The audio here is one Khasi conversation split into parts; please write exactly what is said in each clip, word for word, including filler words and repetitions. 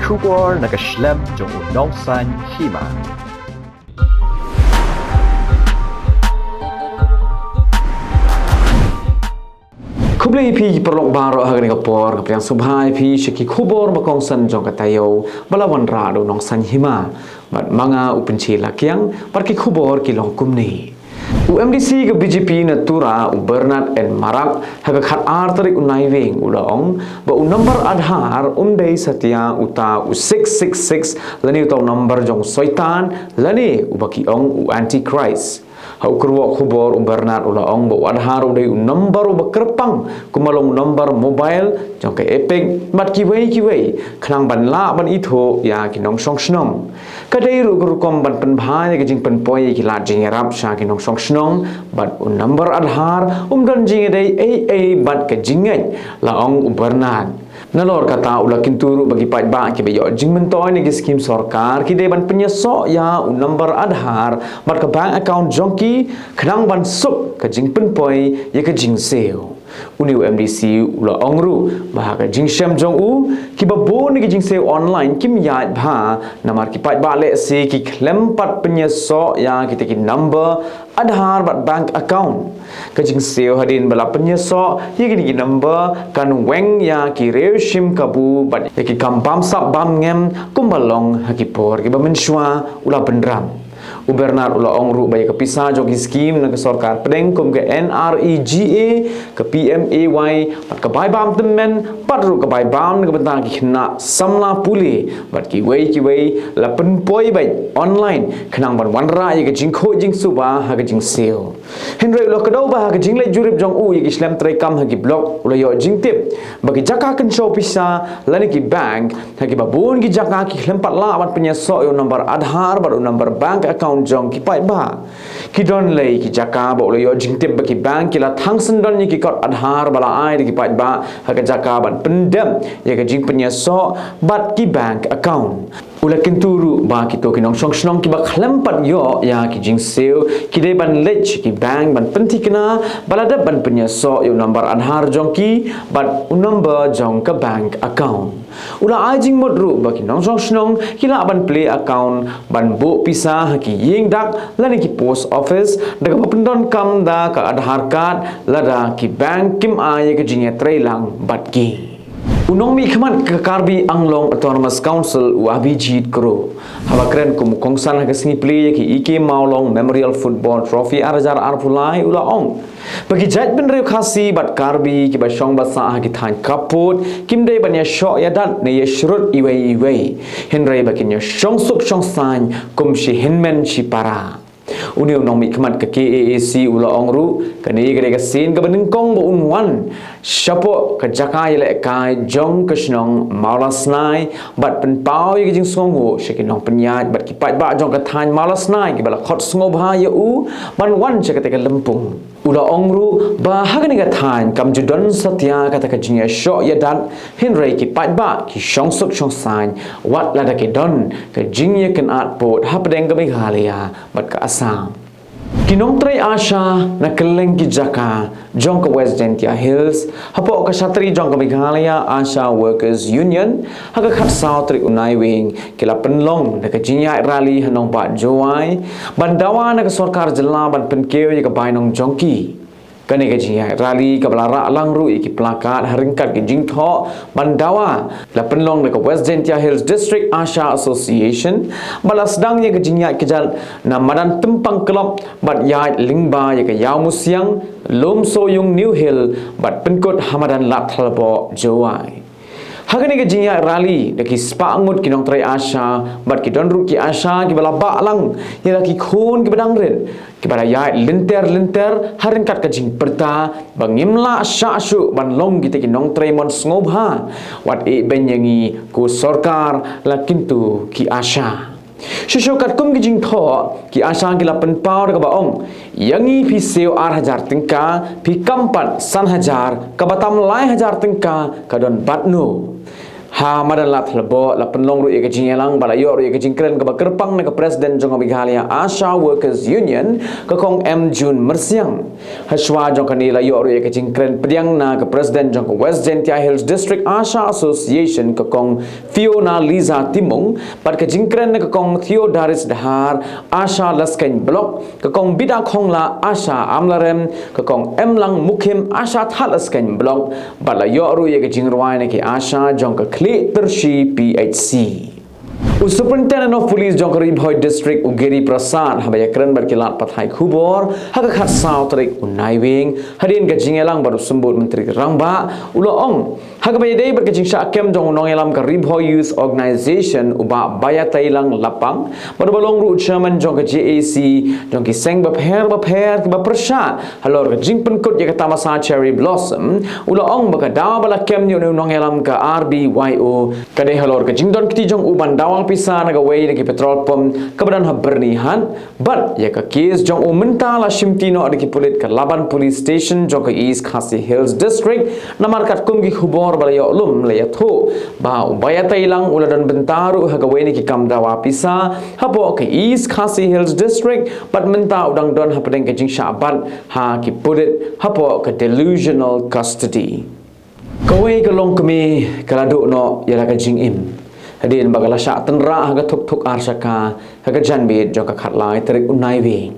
Khubor na ka shlem jong u Nongsaiñ Hima. Khublei ïa phi paralok baroh ha kane ka por, nga pdiang sngewbha ïa phi sha ki khubor ba kongsan jong ka taïew ba la wanrah da u Nongsaiñ Hima. Bad ma nga u Pynche Lakiang, bad ki khubor ki long kumne. U MDC ka BJP na Tura, u Bernard N Marak, ha ka khatar tarik u Naiwieng u la ong ba u number Aadhaar um dei satia uta u six six six lane uta u number jong u soitan lane uba ki ong u antichrist. Ha u kyrwoh khubor u Bernard u la ong ba u Aadhaar u dei u number uba kyrpang kum ba long u number mobile jong ka EPIC bad kiwei kiwei, khnang ban lah ban ithuh ïa ki nongshong shnong. Ka dei ruh ka rukom ban pynbha ïa ka jingpynpoi ïa ki lad jingïarap sha ki nongshong shnong, bad u number Aadhaar um don jingïadei ei ei bad ka jingngeit, la ong u Bernard. Nalor kata u la kyntu ruh ba ki paidbah kiba ïoh jingmyntoi na ki skim sorkar ki dei ban pynïasoh ïa u number Aadhaar bad ka bank account jong ki, khnang ban suk ka jingpynpoi ïa ka jingsiew. Une u MDC u la ong ruh ba ha ka jingshem jong u, kiba bun na ki jingsiew online kim ïaid bha, namar ki paidbah lehse ki khlem pat pynïasoh ïa kita ki number Aadhaar bad bank account. Ka jingsiew hadien ba la pynïasoh ïa kine ki number kan weng ïa ki riew shim kabu bad ïa ki kam bam sap bam ngem kumba long ha ki por kiba mynshuwa, u la pynrap. U Bernard u la ong ruh ba ïa ka pisa jong ki skim na ka sorkar pdeng kum ka NREGA, ka PMAY, bad ka bai bam tymmen, bad ruh ka bai bam na ka bynta ki khynnah samla pule bad kiwei kiwei la pynpoi beit online, khnang ban wanrah ïa ka jingkhuid jingsuba ha ka jingsiew. Hynrei u la kdew ba ha ka jingleit jurip jong u ïa ki shlem treikam ha ki block, u la ïoh jingtip ba ki jaka kynshew pisa lane ki bank ha kiba bun ki jaka ki khlem pat lah ban pynïasoh ïa u number Aadhaar bad u number bank account jong ki paidbah. Ki don lei ki jaka ba u la ïoh jingtip ba ki bank ki la thang syndon ïa ki kot Aadhaar ba la ai da ki paidbah ha ka jaka ban pyndep ïa ka jingpynïasoh bad ki bank account. U la kyntu ruh ba kito ki nongshong shnong kiba khlem pat ïoh ïa ki jingsiew ki dei ban leit sha ki bank ban pynthikna ba la dep ban pynïasoh ïa u number Aadhaar jong ki bad u number jong ka bank account. U la ai jingmut ruh ba ki nongshong shnong ki lah ban plie account ban buh pisa ha ki ïing dak lane ki post office da kaba pyndonkam da ka Aadhaar card lada ki bank kim ai ïa ka jingïatreilang bad ki. U nongmihkhmat ka Karbi Anglong Autonomous Council u Abhijit Kro, haba kren kum u kongsan ha ka sngi plie ïa ki E K Mawlong Memorial Football Trophy ar hajar arphew lai, u la ong ba ki jait bynriew Khasi bad Karbi kiba shong ba sah ha ki thaiñ khappud kim dei ban ïashoh ïadat ne ïashrut iwei ïa iwei, hynrei ba kin ïashong suk shong saiñ kum shi hynmen shi para. Une u nongmihkhmat ka KAAC u la ong ruh, kane ka dei ka sien kaba nyngkong ba un wan shapoh ka jaka ïalehkai jong ka shnong Mawlasnai bad pynpaw ïa ka jingsngewnguh sha ki nongpynïaid bad ki paidbah jong ka thaiñ Mawlasnai kiba la khot sngewbha ïa u ban wan sha kata ka lympung. U la ong ruh ba ha kane ka thaiñ kam ju don satia kata ka jingïashoh ïadat, hynrei ki paidbah ki shong suk shong saiñ wat lada ki don ka jingïakynad pud hapdeng ka Meghalaya bad ka Assam. Ki nongtrei ASHA na kylleng ki jaka jong ka West Jaintia Hills, hapoh ka shatri jong ka Meghalaya ASHA Workers Union, ha ka khatsaw tarik u Naiwieng ki la pynlong da ka jingïaid rally ha nongbah Jowai ban dawa na ka sorkar jylla ban pynkiew ïa ka bainong jong ki. Kane ka jingïaid rally kaba la rah lang ruh ïa ki plakat ha ryngkat ki jingthoh ban dawa, la pynlong da ka West Jaintia Hills District ASHA Association, bad la sdang ïa ka jingïaid kjat na madan Tympang Club bad ïaid lyngba ïa ka Ïawmusiang, Lumsoyung New Hill bad pynkut ha madan Ladthadlaboh Jowai. Ha kane ka jingïaid rally da ki spah ngut ki nongtrei ASHA bad ki don ruh ki ASHA kiba la bah lang ïa la ki khun kiba dang rit, kiba la ïaid lynter lynter ha ryngkat ka jingpyrta ba ngim lah shah shuh ban long kita ki nongtrei mon sngewbha, wat ïehbeiñ ïa ngi ko sorkar, la kyntu ki ASHA. Shuh shuh katkum ki jingthoh, ki ASHA ki la pynpaw da kaba ong, ïa ngi phi siew ar hajar tyngka, phi kam pat san hajar, kaba tam lai hajar tyngka ka don bad no? Ha madan Ladthadlaboh la pynlong ruh ïa ka jingïalang bad la ïoh ruh ïa ka jingkren kaba kyrpang na ka President jong ka Meghalaya Asha Workers Union, ka Kong M June Myrsiang. Ha shuwa jong kane la ïoh ruh ïa ka jingkren pdiang na ka President jong ka West Jaintia Hills District Asha Association, ka Kong Fiona Liza Timung, bad ka jingkren na ka Kong Theodaris Dhar, Asha Laskeiñ Block, ka Kong Bida Khongla, Asha Amlarem, ka Kong Emlang Mukhim, Asha Thadlaskeiñ Block, bad la ïoh ruh ïa ka jingrwai na ki Asha jong ka Khlieh Tyrshi P H C. U Superintendent of Police jong ka Ri Bhoi District, u Giri Prasad, haba ïakren bad ki lad pathai khubor ha ka khatsaw tarik u Naiwieng, hadien ka jingïalang bad u Symbud Myntri Rangbah, u la ong ha kaba ïadei bad ka jingshah kem jong u nongïalam ka Ri Bhoi Youth Organisation, u Bah Baiatailang Lapang, bad uba long ruh u chairman jong ka J A C jong ki seng bapher bapher kiba pyrshah halor ka jingpynkut ïa ka tamasa Cherry Blossom, u la ong ba ka daw ba la kem ïa une u nongïalam ka R B Y O ka dei halor ka jingdon kti jong u ban dawa pisa na kawei na ki petrol pump kaba don ha Byrnihat, bad ïa ka case jong u mynta la shimti noh da ki pulit ka Laban Police Station jong ka East Khasi Hills District. Namar katkum ki khubor ba la ïoh lum, la ïathuh ba u Baiatailang u la don bynta ruh ha kawei na ki kam dawa pisa hapoh ka East Khasi Hills District, bad mynta u dang don hapdeng ka jingshah bat ha ki pulit hapoh ka delusional custody. Kawei ka longkmie ka la duh noh ïa la ka jingim hadien ba ka la shah tynrah ha ka thuk thuk ar shaka ha ka janmiet jong ka khatlai tarik u Naiwieng.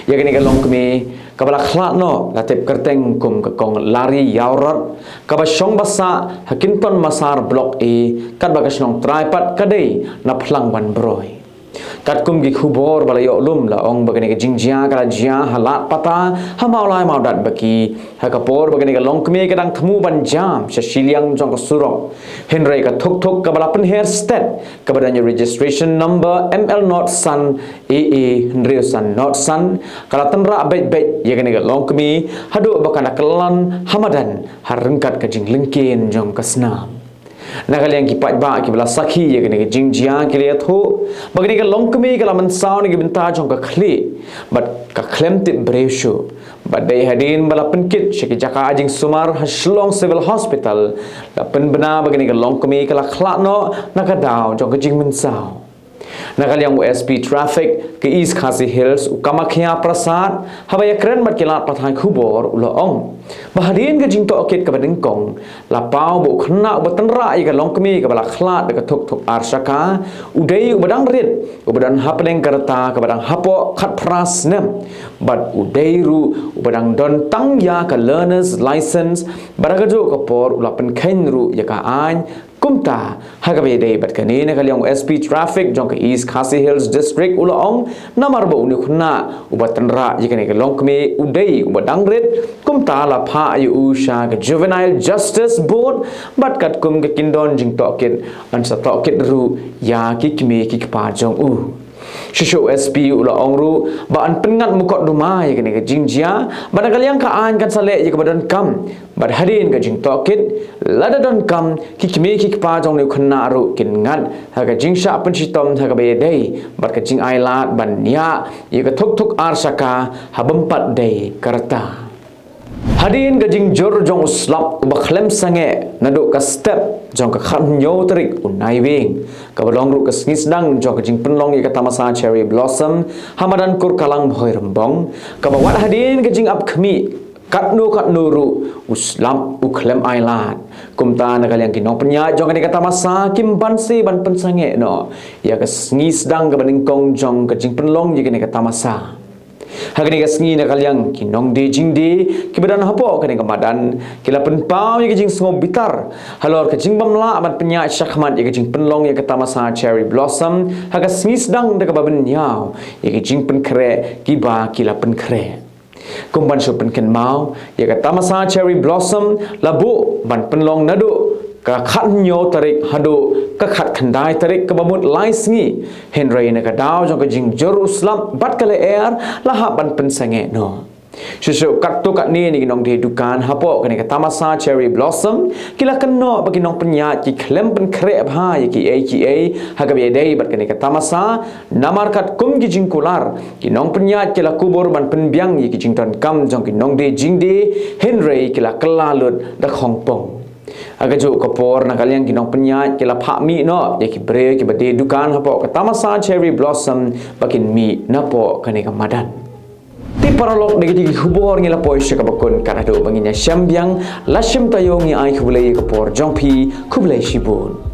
Ïa kane ka longkmie kaba la khlad noh la tip kyrteng kum ka Kong Lari Ïawrot, kaba shong ba sah ha Kinton Massar Block A, katba ka shnong trai pat ka dei na Phlangwan Broi. Katkum ki khubor ba la ïoh lum, la ong ba kane ka jingjia ka la jia ha Ladpata ha Mawlai Mawdatbaki, ha ka por ba kane ka longkmie ka dang thmu ban jam sha shiliang jong ka surok. Hynrei ka thuk thuk kaba la pynher stet, kaba don ïa registration number M L not san A A hynriew san not san, ka la tynrah beit beit ïa kane ka longkmie haduh ba ka la kyllon ha madan ha ryngkat ka jinglyngkhein jong ka snam. Na ka liang ki paidbah kiba la sakhi ïa kane ka jingjia ki la ïathuh ba kane ka longkmie ka la mynsaw na ki bynta jong ka khlieh bad ka khlem tip briew shuh, bad dei hadien ba la pynkit sha ki jaka jingsumar ha Shillong Civil Hospital, la pynbna ba kane ka longkmie ka la khlad noh na ka daw jong ka jingmynsaw. Na ka liang u S P Traffic ka East Khasi Hills, u Kamakhya Prasad, haba ïakren bad ki lad pathai khubor, u la ong ba hadien ka jingtohkit kaba nyngkong, la paw ba u khynnah uba tynrah ïa ka longkmie kaba la khlad da ka thuk thuk ar shaka u dei uba dang rit, uba don hapdeng ka rta kaba dang hapoh khatphra snem, bad u dei ruh uba dang don tang ïa ka learner's license, bad ha kajuh ka por u la pynkheiñ ruh ïa ka aiñ. Kumta, ha kaba ïadei bad kane, na ka liang u S P Traffic jong ka East Khasi Hills District u la ong, namar ba une u khynnah uba tynrah ïa kane ka longkmie u dei uba dang rit, kumta la phah ïa u sha ka Juvenile Justice Board, bad katkum ka kyndon jingtohkit, yn sa tohkit ruh ïa ki kmie ki kpa jong u. Shuh shuh u S P u la ong ruh ba yn pynngat mukotduma ïa kane ka jingjia, bad na ka liang ka aiñ kan sa leh ïa kaba donkam, bad hadien ka jingtohkit, lada donkam, ki kmie ki kpa jong une u khynnah ruh kin ngat ha ka jingshah pynshitom ha kaba ïadei bad ka jingailad ban ñiah ïa ka thuk thuk ar shaka ha bym pat dei ka rta. Hadien ka jingjur jong u slap uba khlem sangeh naduh ka step jong ka khathynñiew tarik u Naiwieng, kaba long ruh ka sngi sdang jong ka jingpynlong ïa ka tamasa Cherry Blossom ha madan Kurkalang Bhoirymbong, kaba wad hadien ka jingap khmih katno katno ruh u slap u khlem ailad. Kumta na ka liang ki nongpynïaid jong kane ka tamasa kim banse ban pynsangeh noh ïa ka sngi sdang kaba nyngkong jong ka jingpynlong ïa kane ka tamasa. Ha kane ka sngi na ka liang ki nongdie jingdie kiba don hapoh kane ka madan ki la pynpaw ïa ka jingsngewbitar halor ka jingbym lah ban pynïaid shakhmat ïa ka jingpynlong ïa ka tamasa Cherry Blossom ha ka sngi sdang da kaba bynñiaw ïa ka jingpynkhreh kiba ki la pynkhreh. Kum ban shu pynkynmaw, ïa ka tamasa Cherry Blossom la buh ban pynlong naduh ka khathynñiew tarik haduh ka khatkhyndai tarik kaba mut lai sngi. Hynrei na ka daw jong ka jingjur u slap bad ka lyer la hap ban pynsangeh noh. Shuh shuh katto katne na ki nongdie dukan hapoh kane ka tamasa Cherry Blossom ki la kynnoh ba ki nongpynïaid ki khlem pynkhreh bha ïa kiei kiei ha kaba ïadei bad kane ka tamasa, namar katkum ki jingkular, ki nongpynïaid ki la kubur ban pynbiang ïa ki jingdonkam jong ki nongdie jingdie, hynrei ki la kylla lut da khongpong. Ha kajuh ka por na ka liang ki nongpynïaid ki la phah mih noh ïa ki briew kiba die dukan hapoh ka tamasa Cherry Blossom ba kin mih napoh kane ka madan. Te paralok, da kitei ki khubor ngi la poi sha kaba kut, kat haduh ba ngin ïa shem biang, la shim taïew ngi ai khublei ïa ka por jong phi, khublei shibun.